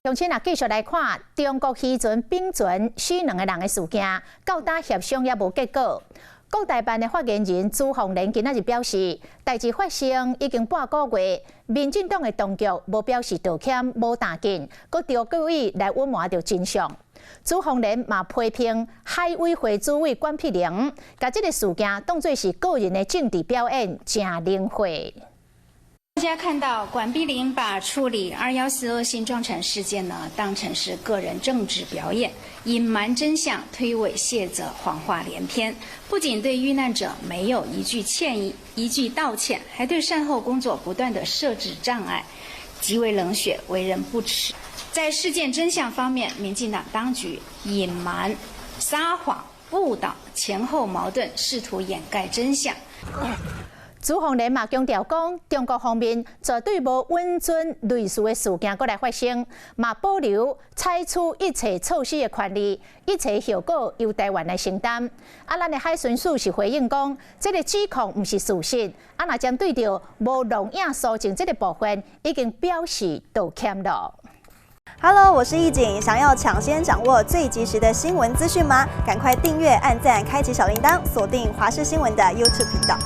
鄉親啊，繼續來看中國漁船冰船死兩個人的事件，到今協商猶無結果。國台辦的發言人朱鳳蓮今仔日表示，代誌發生已經半個月，民進黨的當局無表示道歉，無打緊，閣著故意來隱瞞著真相。朱鳳蓮嘛批評海委會主委管碧玲，共這个事件當作是個人的政治表演，誠冷血。大家看到管碧玲把處理214惡性撞船事件呢，當成是個人政治表演，隱瞞真相、推諉卸責、謊話連篇，不僅對遇難者沒有一句歉意、一句道歉，還對善後工作不斷的設置障礙，極為冷血，為人不齒。在事件真相方面，民進黨當局隱瞞、撒謊、誤導、前後矛盾，試圖掩蓋真相。朱鳳蓮嘛強調講，中國方面絕對無允准類似的事件閣來發生，嘛保留採取一切措施的權利，一切後果由台灣來承擔。啊，咱的海巡署是回應講，這个指控毋是事實。啊，若針對著無錄影搜證這个部分，已經表示道歉了。 Hello，我是易景，想要搶先掌握最及時的新聞資訊嗎？趕快訂閱、按讚、開啟小鈴鐺，鎖定華視新聞的 YouTube 頻道。